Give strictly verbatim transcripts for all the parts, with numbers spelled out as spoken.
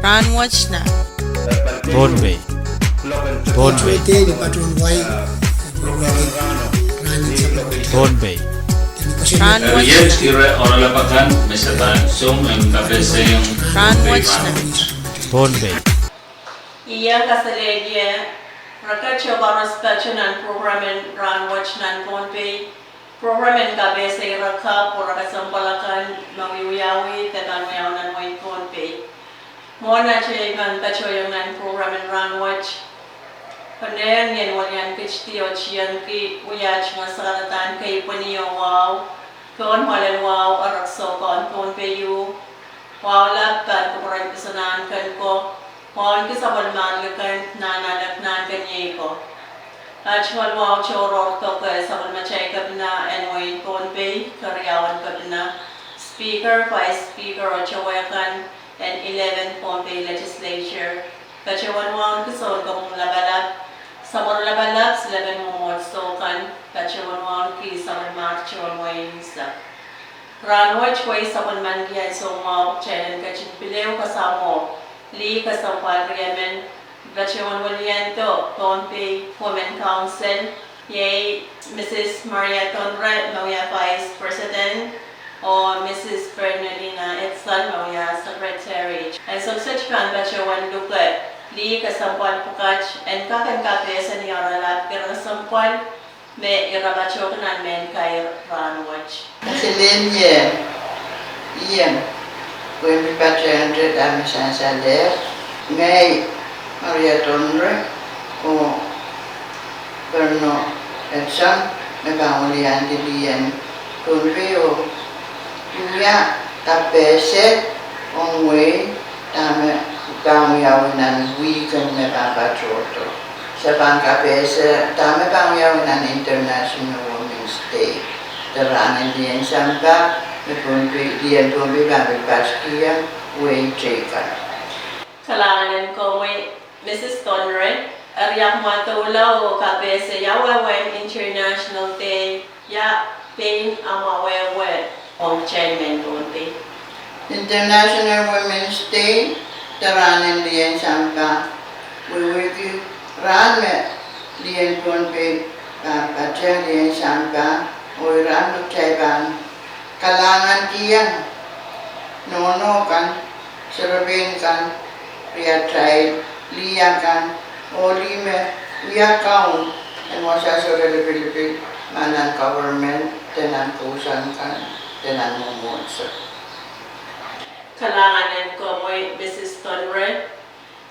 Rahnwet nan Pohnpei. Pohnpei. Pohnpei. Rahnwet nan Pohnpei. Iang kaselehlie, reke tohn koaros patohwan nan prokram en Rahnwet nan Pohnpei. Prokram en kapehse ire kapw oh kesempwal akan me wiewiawi de pahn wiawi nan wehin Pohnpei. Mwohn atail pahn patohiong nan prokram en rahnwet, konehng en welian kit di oh tiengki wiaht me sakaradahn keipweni oh wahu pohn mwoalen wahu erekiso kan Pohnpei ieu. Wahu lap pahn kupwuren Isonahnken ko, wahu en ki sapwellimar likin nan alek nan keniei ko. Aht mwoal wahu tohrohr doke sapwellimatail kepina en wehin Pohnpei, keriaun kepina, Speaker, Vice Speaker oh towe kan en eleven Pohnpei Legislature, patohwan wahu en ki sounkopwung lapalap, samworo lapalap silepen mwomwohdiso kan, patohwan wahu en ki sapwellimar tohn wehin sahpw. Rahnwet wei sapwellimanki ansou mwahu pwe kitail en ketin pil ehu kasamwo lih kesempwal riemen, patohwan weliandi Pohnpei Women Council, iei Mrs Maria Tonre me wia Vice President, oh Mrs Bernalina Edsall me wia Secretary. Ansou kiset pahn patohwan luke lih kesempwal pwukat en kak en kapehse ni oaralap ire kesempwal me ire patohki nan mehn kair rahnwet. Kaselehlie, iang, pwehn pil patohwante dahme sansalehr, ngehi Maria Tonre, oh Berno Edsall, me pahn weliandi lih en Pohnpei oh wia kapehse ong wehi dahme pahn wiawi nan wihk en me pahn patohdo. Se pahn kapehse dahme pahn wiawi nan International Women's Day, de rahnen lih en sampah, me Pohnpei, lih en Pohnpei pahn pil patkihong wehi teikan. Kalahngan en komwi, Mrs Tonre, eri ahmw doula oh kapehse ia wehwehn International Day, ia pein amw wehwe ong kitail mehn Pohnpei. International Women's Day, de rahnen lih en sampah, wehwehki rahn me lih en Pohnpei pahn patehng lih en sampah, oh ih rahn me kitail pahn kalahngankihong nohno kan, serepein kan, riatail lih akan, oh lih me wia kaun en wasa sere lipilipil, ma nan government, de nan kousoan kan, de nan mwomwohdiso. Kalahngan en komwi, Mrs Tonre.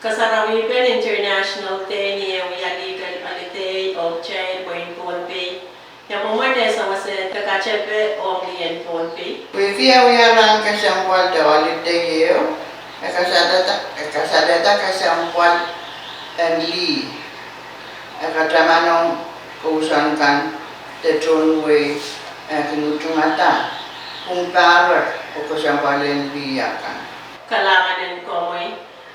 Kasarawihpen International Day ni eh wia legal holiday ong kitail wehin Pohnpei, ia mwomwen eh sewese de katepe ong lih en Pohnpei? Wehwehki eh wia rahn kesempwal de holiday ehu, e kasalehda, e kasalehda kesempwal en lih, e katamanohng kousoan kan de tohn wehi, e kin utungada pwung pahrek oh kesempwal en lih akan. Kalahngan en komwi.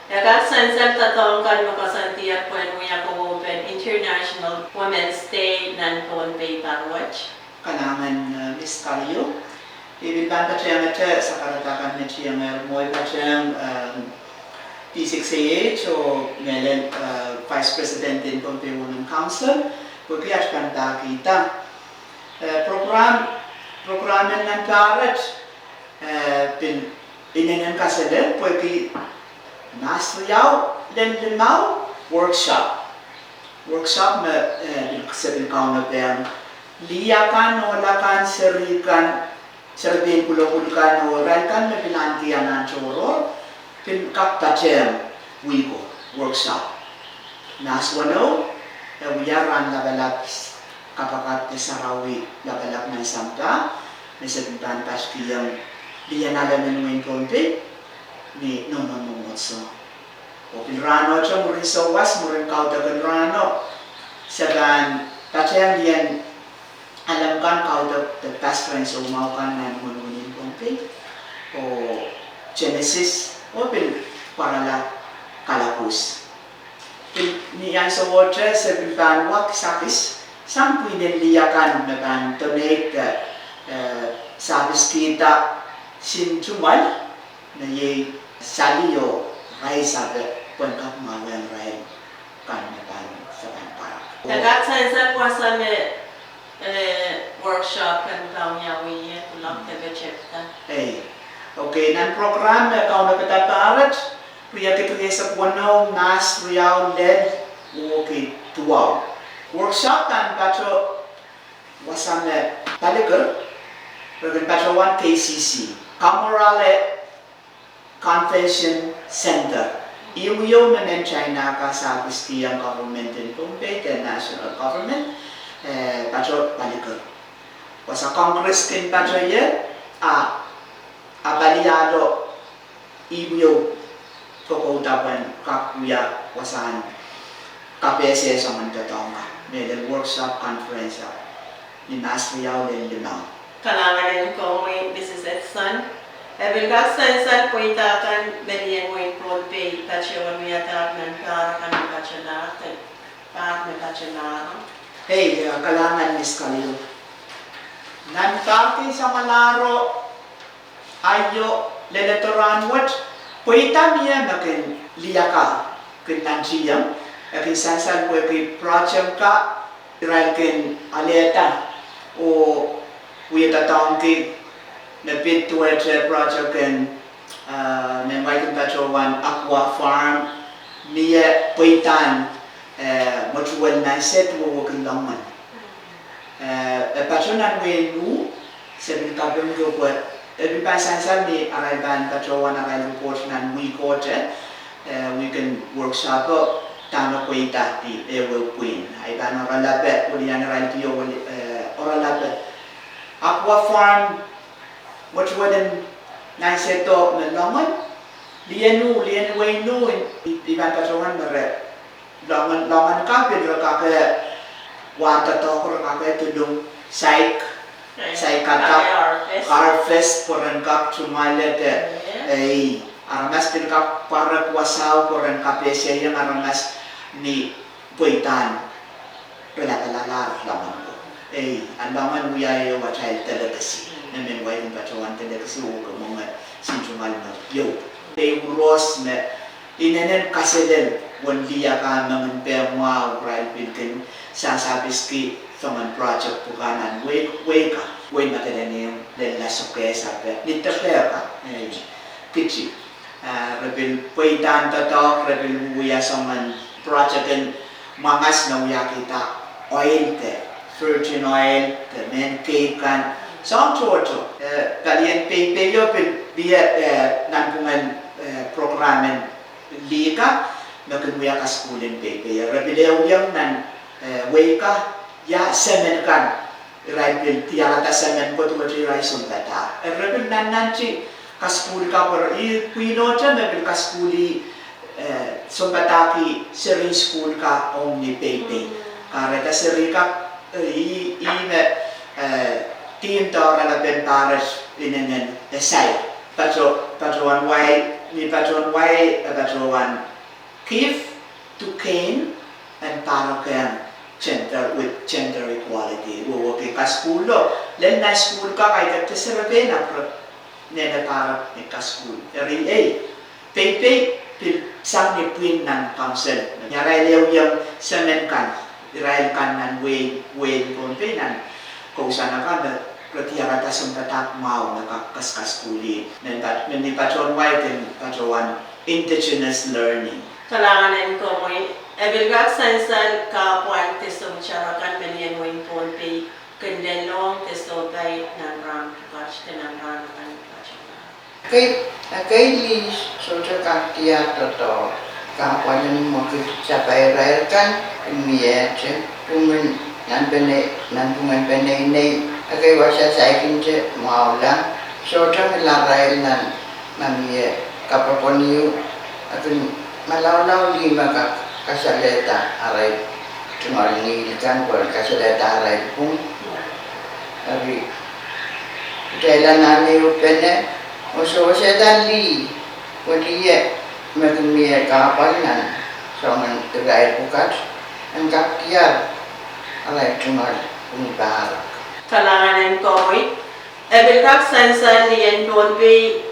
E kak sansal doadoahk kan me koasoandier pwehn wia kowoupen International Women's Day nan Pohnpei pahr wet? Kalahngan, eh, Miss Kalio. I pil pahn patehngete sakarada kan me tiengehr mwo, I patehng, ehm, P six A H oh mehlel, eh, Vice President en Pohnpei Women Council, pwehki aht pahn pahkihda, eh, prokram, prokram en nan pahr wet, eh, pil inenen kaselel pwehki mahs riau lel limau workshop. Workshop me, eh, pil, se pil kaunopehm lih akan, ohl akan, seri kan, serepein kuloak kan, oh irail kan me pil ahneki anahn tohrohr, pil kak patehng wihko, workshop. Mahs weneu, e wia rahn lapalap, kapakap de sarawi lapalap nan sampah, me se pil pahn patkihong lih en alemen wehin Pohnpei ni nohno mwomwohdiso. Oh pil rahnohte mwurin souwas, mwurin kaudok en rahno, se pahn patehng lih en alem kan, kaudok de pastor en soumwahu kan nan wehin Pohnpei, oh Genesis, oh pil pwarala kalapwus. Pil ni ansowohte se pil pahn wak sakis sang pwihn en lih akan me pahn donate, eh, sapiskihda sin tungoal, me iei sali oh Rai sape pwehn kak mwahuweng irail kan me pahn, se pahn parak. E kak sansal wasa me, eh, workshop kan pahn wiawi ie, kuloak depe tepda. Ei. Okay, nan program me kaunopadahr paret, riekid rieisek weneu, Mahs riau lel wehwehki duwau. Workshop kan patoh wasa me Palikir, re kin patohwan K C C, Kamourale Convention Center. Ih wieo me mehn China ka service-kihong government en Pohnpei de national government, eh, patoh Palikir. Wasa Congress kin patoh ie, a, a palialo ih wieo kokouda pwehn kak wia wasahn kapehse soangen doadoahk ka, mehlel workshop conference, ni Mahs riau lel limau. Kalahngan en komwi, Mrs Edson. E pil kak sansal pweida kan me lien wehin Pohnpei patohwan wiadahr nan pahr kan me patohlahte, pahr me patohlahte. Ei, eh, kalahngan Miss Kaliu. Nan pahr kei samwalahro, aio, leledo rahnwet, pweida mie me kin lih akan kin nantihong, e kin sansal pwehki project ka irail kin alehda oh wie doadoahngki, me pid duwehte project en, ah, me mwail kin patohwan aqua farm, mie pweidahn, eh, mwetuwel nan sehd wehwehki loangen. Eh, e patoh nan wehin Nuh, se pil kapingki pwe, e pil pahn sansal ni arail pahn patohwan arail report nan wihkohte, eh, wihken workshop-o, dahme pweida ni ehu pwihn. Ahi pahn oaralape, wilian arail D O, eh, oaralape. Aqua farm, mwetuwel en nan sehdo me loangen, lien Nuh, lien wehin Nuh, i, i pahn patohwan me re loangen, loangen ka pil re kak wahn doadoahk, re kak tulung saik, saik kadak, harvest, pwe ren kak tungoale de, ei, aramas pil kak pwarek wasao pwe ren kapehsehiong aramas ni pweidahn re lapalahla loangen ko. Ei, a loangen wia ehu atail delekesi. Me men wai kin patohwan delekesi oh ke mwenge, sin tungoal me iou. Ei, uros me inenen kaselel wen lih akan, mengen peh mwahu, irail pil kin sahsapiski soangen project pwukat nan wehi, wehi ka, wehi Madolenihmw, lella Sokehs ape, ni deke ka, ei, Kiti. Ah, re pil pweidahn doadoahk, re pil wiewia soangen project en mwangas me wiahkihda oil de, virgin oil de, mehn keikan, soahng tohto. Eh, palien Pohnpeio pil, pil, eh, nanpwungen, eh, program en lih ka, me kin wia kasukuhl en Pohnpei. Re pil ehuiong nan, eh, wehi ka, ia semen kan, irail pil diarada semen ko duwehte irail sounpadahk. Re pil nannanti kasukuhl ka pwe ih pwihnohte me pil kasukuhl, eh, sounpadahki seri en sukuhl ka ong ni Pohnpei. Kahrehda seri ka, eh, ih, ih me, eh, theme de oaralapen pahr et inenen, eh, sair. Patoh, patohwan wai, ni patohwan wai, eh, patohwan give to gain and pahrekiong gender, with gender equality. Wehwehki kasukuhlo, lel nan sukuhl ka, kaidehk de serepein ahpw re nene pahrek ni kasukuhl. Eri ei, Pohnpei pil sang ni pwihn nan council. Ni arail ehuiong semen kan, irail kan nan wehi, wehin Pohnpei nan kousoan akan me re diarada sounpadahk mwahu me kak kaskasukuhl. Men pat, men ni patohwan wai kin patohwan indigenous learning. Kalahngan en komwi, e pil kak sansal kahpwal de soumwtaro kan me lien wehin Pohnpei kin lelohng de sohpai nan rahn pwukat de nan rahn akan pwukat. Ekei, ekei lih sohte kak diar doadoahk, kahpwal en mwekid sapairail kan, miehte, pwungen, nan pene, nanpwungen peneinei, ekei wasa saikinte mwahula, sohte ngihlarail nan, nan ie, kapokon ieu, ekei malaulau lih me kak kasalehda arail tungoal ngihl kan, pwe kasalehda arail pwung. Eri, kitail anahne ehupene, oh sewesehda lih, pwe lih me kin mie kahpwal nan soangen irair pwukat, en kak diar arail tungoal pwung pahrek. Kalahngan en komwi, e pil kak sansal lien Pohnpei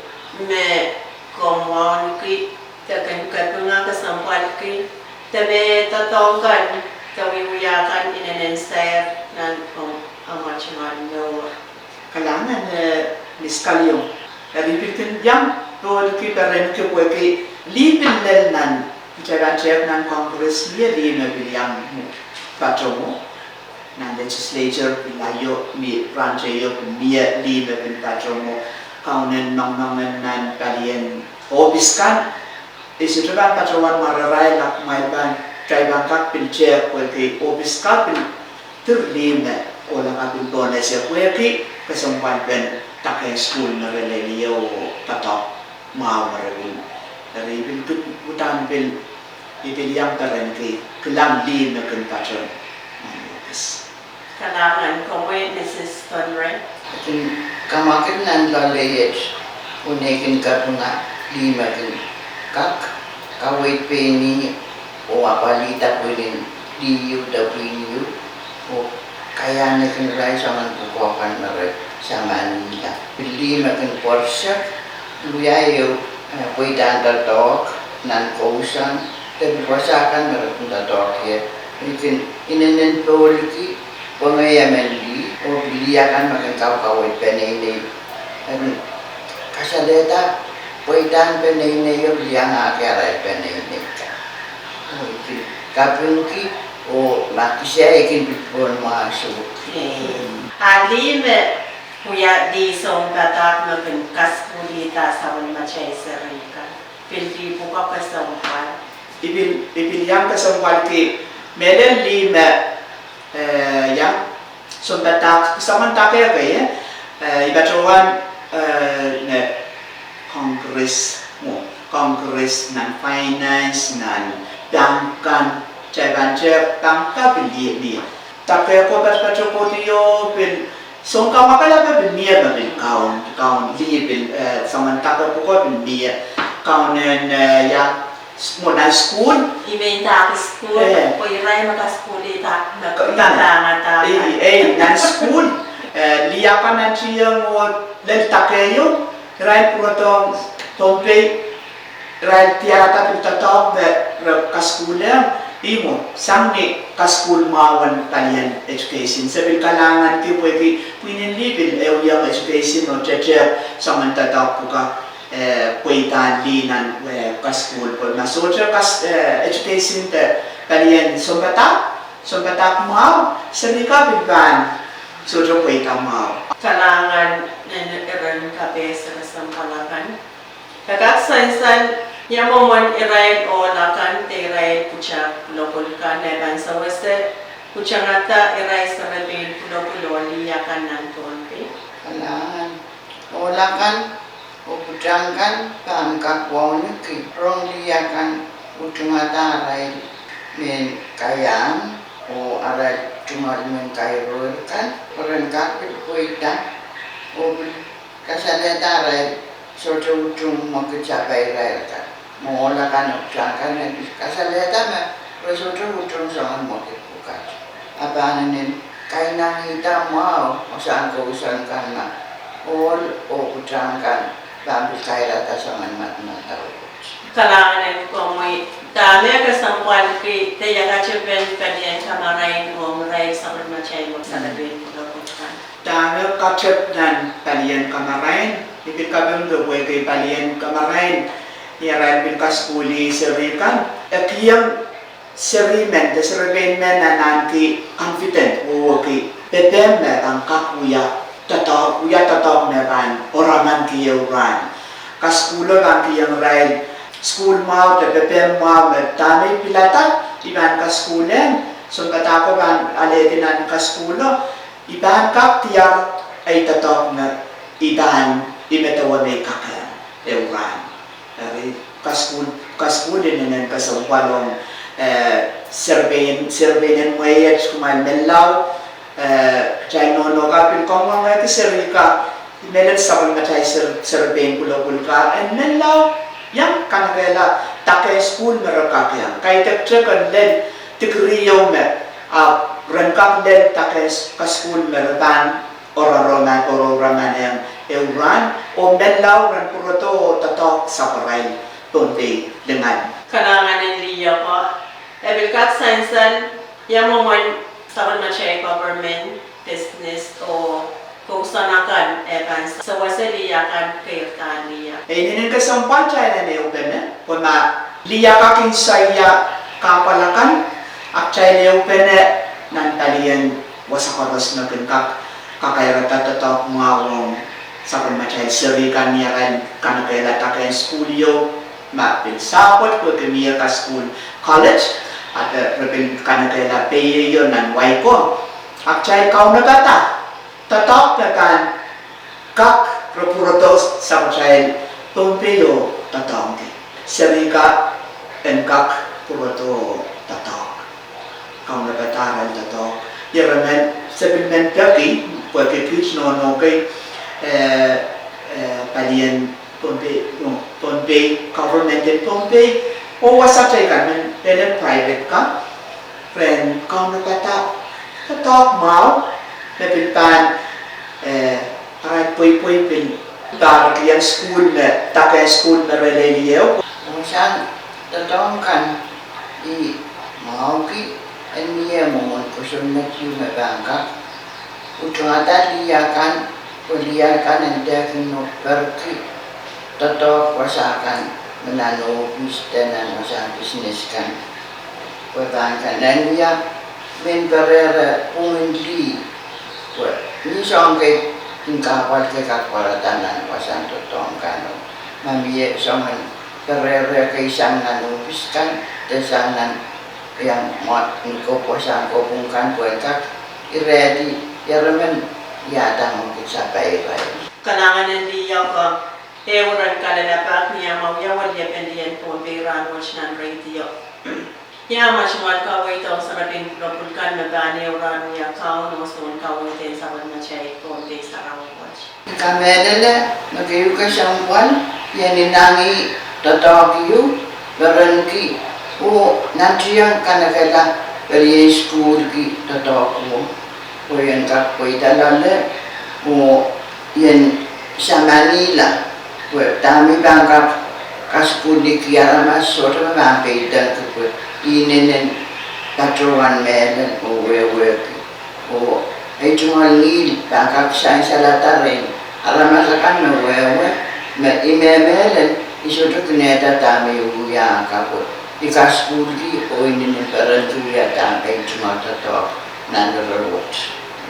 me komwaunki Dahme kin kapinga kesempwalki, dahme doadoahk kan, dahme wiewia kan inenen sair nan omw, omw tungoal mour. Kalahngan, eh, Miss Kaliong. Eri I pil kin iang pohnki perenki pwehki lih pil lel nan, kitail pahn tehk nan Congress, mie lih me pil iang patohdo nan legislature, pil aio, mie, branch aio, mie lih me pil patohdo kaunen moangoangen nan palien ohpis kan. I sohte pahn patohwan mwararail, ahpw kumwail pahn, kitail pahn kak pil tehk pwehki ohpis kan pil dir lih me kohla kan pil pohnese pwehki kesempwalpen dake sukuhl me re lel ie oh doadoahk mwahu me re kin. Eri I pil kin, uhdahn pil, I pil iang perenki kilang lih me kin patohdo nan ohpis. Kalahngan komwi, Mrs Conrad. Kin kamwakid nan loalei et, oh nei kin kapinga lih me kin kak kaweid pein ih, oh apwalihda pwihn en D U W, oh kaiahnekin irail soangen pwukoa kan me re samanihla. Pil lih me kin pworsek, wia ehu, eh, pweidahn doadoahk nan kousoan, de pil wasa kan me re kin doadoahk ie. I kin inenen pohlki pwehki emen lih, oh pil lih akan me kin kaukaweid peneinei. Em, kasalehda pweidahn peneinei oh pil iangahki arail peneinei kan. Oh I kin kapingki, oh ma kitail kin pil pohn mwahsuhki. Eh, a lih me wia lih sounpadahk me kin kasukuhlihda sapwellimatail seri kan. Pil lih pwukoa kesempwal. I pil, I pil iang kesempwalki mehlel lih me, eh, ia, sounpadahk, soangen dake kei, eh, I patohwan, eh, me Congress, mwo, Congress nan finance, nan bank kan, kitail pahn tehk bank kan pil mie, mie. Dake ko patopato kohdi oh pil sounkamwakala pil mie me pil kaun, kaun lih pil, eh, soangen dake pwukoa pil mie. Kaunen, eh, ia, mwo nan sukuhl. I men dake sukuhl, eh, pwe irail me kasukuhlihda, me ka-, nan, kapahnada. Eh, eh, nan sukuhl, eh, lih akan nan tieng oh lel dake ieu, irail pwurodohng Pohnpei, irail diarada pil doadoahk me re kasukuhlihong, ih mwo, sang ni kasukuhl mwahu en palien education. Se pil kalahnganki pwehki pwihn en lih pil ehu iang education oh tehte soangen doadoahk pwukoa, eh, pweidahn lih nan, eh, kasukuhl pwe ma sohte kas-, eh, education de palien sounpadahk, sounpadahk mwahu, seri kan pil pahn sohte pweida mwahu. Kalahngan en iren kapehse kesempwal akan. E kak sansal ia mwomwen irail ohl akan de irail pwutak pwulopwul kan, e pahn sewese pwutangada irail serepein pwulopwul oh lih akan nan Pohnpei. Kalahngan. Ohl akan oh pwutak kan pahn kak wauneki rong lih akan, pwutangada arail mehn kaiahn oh arail tungoal mehn kairoir kan, pwe ren kak pil pweida oh pil kasalehda arail sohte utung mwekid sapairail kan. Mwo ohl akan oh pwutak kan e pil kasalehda me re sohte utung soangen mwekid pwukat. A pahn inenen kainangihda mwahu sang kousoan kan ma ohl oh pwutak kan pahn pil kairada soangen madamadau wet. Kalahngan en komwi, dahme kesempwalki de ia katepen palien kamarain oh irail sapwellimatail serepein pwulopwul kan? Dahme katep nan palien kamarain, I pil kapingki pwehki palien kamarain, ni arail pil kasukuhlih seri kan, e kihong seri men de serepein men en ahneki confident, wehwehki pepehm me pahn kak wia doadoahk, wia doadoahk me pahn oaramanki ehu rahn. Kasukuhlo pahn kihong irail sukuhl mwahu de pepehm mwahu me dahme I pilada I pahn kasukuhlihong, sounpadahko pahn alehdi nan kasukuhlo, I pahn kak diar ei doadoahk me I pahn, I medewe me I kak iang ehu rahn. Eri kasukuhl, kasukuhl inenen kesempwal ong, eh, serepein, serepein en mwehi et, kumwail menlau, eh, kitail nohno kan pil kangoangehki seri kan, mehlel sapwellimatail ser-, serepein pwulopwul kan, en menlau iang kanekehla dake sukuhl me re kak iang. Kaidekdek en lel degree ieu me, ahpw ren kak lel dake s-, kasukuhl me re pahn oararoma, oararoma nan ehu rahn, oh menlau ren pwurodo oh doadoahk sapwarail. Pohnpei lingan. Kalahngan en lih ko, e pil kak sansal ia mwomwen sapwellimatail government, business oh kousoan akan e pahn sewese lih akan keirda lih. E inenen kesempwal kitail en ehupene, pwe ma lih akan kin sair kahpwal akan, a kitail ehupene nan palien wasa koaros me kin kak kakairada doadoahk mwahu ong sapwellimatail seri kan ni arail kanekehla dake en sukuhl ieu, ma pil sapwet pwehki mie kasukuhl college, a re pil kanekehla pei ieu nan wai ko. A kitail kaunopada doadoahk me pahn kak re pwurodo sapwatail Pohnpei oh doadoahngki. Seri kan en kak pwurodo doadoahk. Kaunopada arail doadoahk. Ire men, se pil men peki, pwehki kiht nohno kei, eh, eh, palien Pohnpei, oh, Pohnpei, government en Pohnpei, oh wasa teikan men, pehn private kan, ren kaunopada doadoahk mwahu, me pil pahn, eh, arail pweipwei pil pahn kihong sukuhl me, dake en sukuhl me re lel ieu. Sang doadoahk kan, I mwahuki, en mie mwomwen kosonned ieu me pahn kak utungada lih akan, pwe lih akan en dehkin mwo perki doadoahk wasa kan, me nan ohpis de nan wasahn business kan. Pwe pahn kak en wia mehn perehre pwungen lih, pwe ni soahng kei kin kahpwal kei kak pwarada nan wasahn doadoahk kan. Ma mie soangen perehre kei sang nan ohpis kan, de sang nan iang mwahu ni kop wasahn kopwung kan pwe kak irehdi, ire men iadang ong kitail sapai irail. Kalahngan en lih ko, ehu ren kalelapak ni amwail wia weliepen lih en Pohnpei rahnwet nan radio. Ia ma tungoal kaweid ong serepein pwulopwul kan me pahn ehu rahn wia kaun oh soun kaweid en sapwellimatail Pohnpei sarawi wet. I kamehlele me keieu kesempwal, I en inangih doadoahk ieu, perenki, oh nantihong kanekehla palien sukuhlki doadoahk mwo. Pwe I en kak pweida loale, oh I en samanihla, pwe dahme I pahn kak kasukuhlki aramas sohte me pahn peidengki pwe I inenen patohwan mehlel oh wehwehki. Oh ei tungoal ngihl pahn kak sansal adarein aramas akan me wehwe, me I mehlel, I sohte kin ehda dahme I wia ka pwe I kasukuhlki oh I inenen perenki wia dahme I tungoal doadoahk nan ire wet.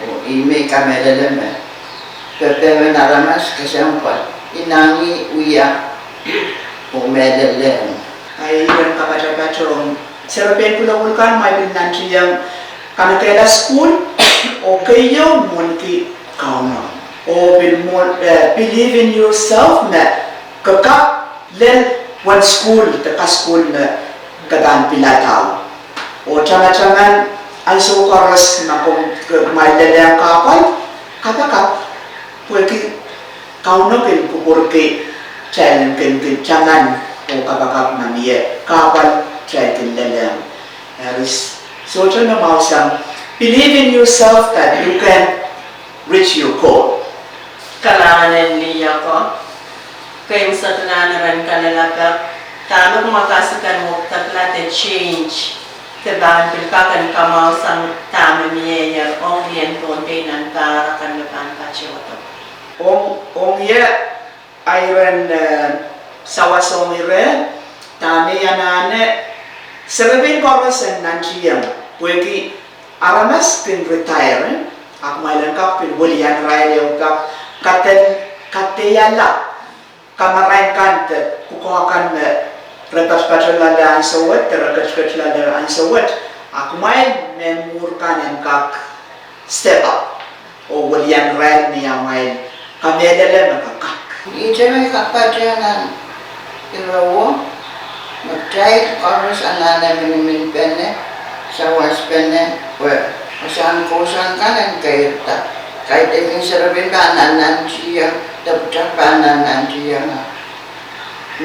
Oh I men kamehlele me pepehm en aramas kesempwal, inangih, wia, oh mehlel lehn. Ahi ren kapatapat ong serepein pwulopwul kan me pil nantihong kanekehla sukuhl, oh keieu mwohnki Kauno, oh pil mwohn, eh, believe in yourself, me ke kak lel wen sukuhl de kasukuhl me ke pahn pilada. Oh tamataman ansou koaros ma komw, kumwail lelehng kahpwal, kapakap, pwehki Kauno kin kupwurki kitail en kin, kin taman oh kapakap ma mie kahpwal kitail kin lelehng. Eri sohte me mwahu sang, believe in yourself that you can reach your goal. Kalahngan en lih ko, kei me sehse nan ren kalelapak, dahme kumwa kasik en wekdekla de change, de pahn pil kak en kamwahu sang dahme mieier ong lih en Pohnpei nan pahr akan me pahn patohdo. Ong, ong ie, a I ren, eh, sawas ong ire, dahme I anahne, serepein koaros en nantihong, pwehki aramas kin retire, a kumwail en kak pil welian irail ehu pak, kadehdehla kamarain kan de pwukoa kan me re patopato loale ansou wet, de re ketiket loale ansou wet, a kumwail mehn mwuhr kan en kak step up oh welian irail ni amwail kamehlele me ke kak. Ihte me I kak patehng nan ire wo, me kitail koaros anahne miniminpene, sawaspene, pwe wasahn kousoan kan en keirda. Kaidehkin serepein pahn nantihong, de pwutak pahn nantihong.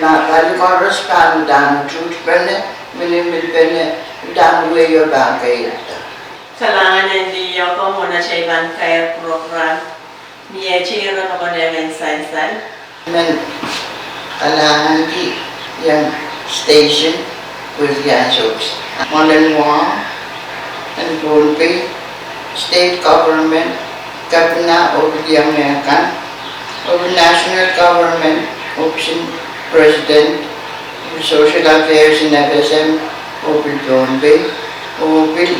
Ma pali koaros pahn uhdahn utuhtpene, miniminpene, uhdahn wehio pahn keirda. Kalahngan en lih ko, mwohn atail pahn kair program, mie tire me konehng en sansal. Men kalahnganki Iang station, pwehki ansou. Mwoalen wah en Pohnpei State Government, Kapina oh pil iang mehkan, oh pil National Government, oh pil President, oh pil Social Affairs en F S M, oh pil Pohnpei, oh pil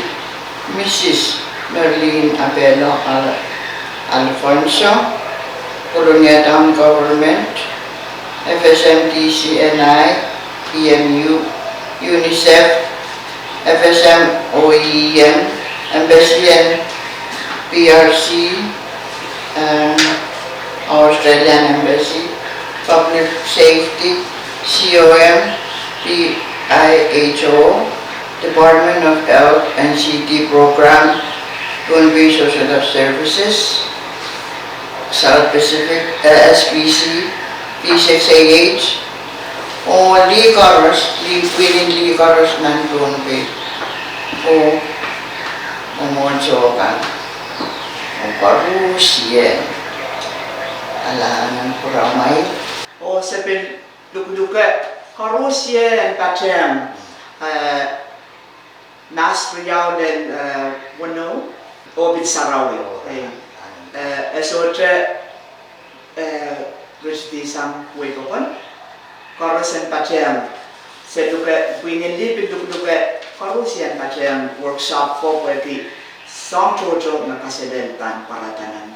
Mrs Merlin Apelo Al-, Alfonso, Kolonia Town Government, F S M, D C N I, E M U, UNICEF, F S M, O E M, Embassy en P R C, eh, Australian Embassy, Public Safety, C O M, P I H O, Department of Health and C T Program, Pohnpei Social Health Services, South Pacific, eh, S P C, P six A H, oh lih koaros, lih, pwihn en lih koaros nan Pohnpei. Oh, oh mwomwohdiso kan. Oh koarusie. Kalahngan en pwuramwail. Oh se pil lukuluke koarusie en patehng, eh, mahs riau lel, eh, weneu, oh pil sarawi. Eh, eh, e sohte, eh, ritidi sang wehi pokon. Koaros en patehng. Se luke, pwihn en lih pil lukuluke koarusie en patehng workshop ko pwehki soahng tohto me kaselel pahn pwarada nan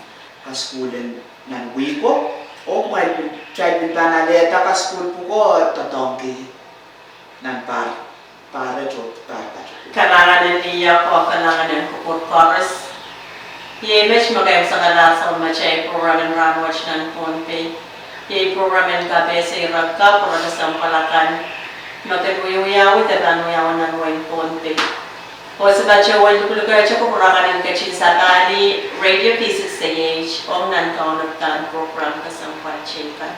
kasukuhl en nan wihko. Oh kumwail pil, kitail pil pahn alehda kasukuhl pwuko doadoahngki nan pahr, pahr et oh pahr pato. Kalahngan en lih ko, kalahngan en kupwur koaros. Iei met me kaimwisekala sapwellimatail program en rahnwet nan Pohnpei. Iei program en kapehse ire kapw, ire kesempwal akan me kin wiewiawi de pahn wiawi nan wehin Pohnpei. Oh se patohwan lukulukehte kupwur akan en ketin sapahlih Radio P six A H ong nan kaunop pahn program kesempwal teikan.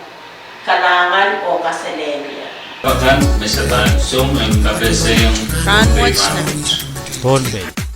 Kalahngan oh kaselehlie. Akan me se pahn song en kapehsehiong rahnwet nan Pohnpei.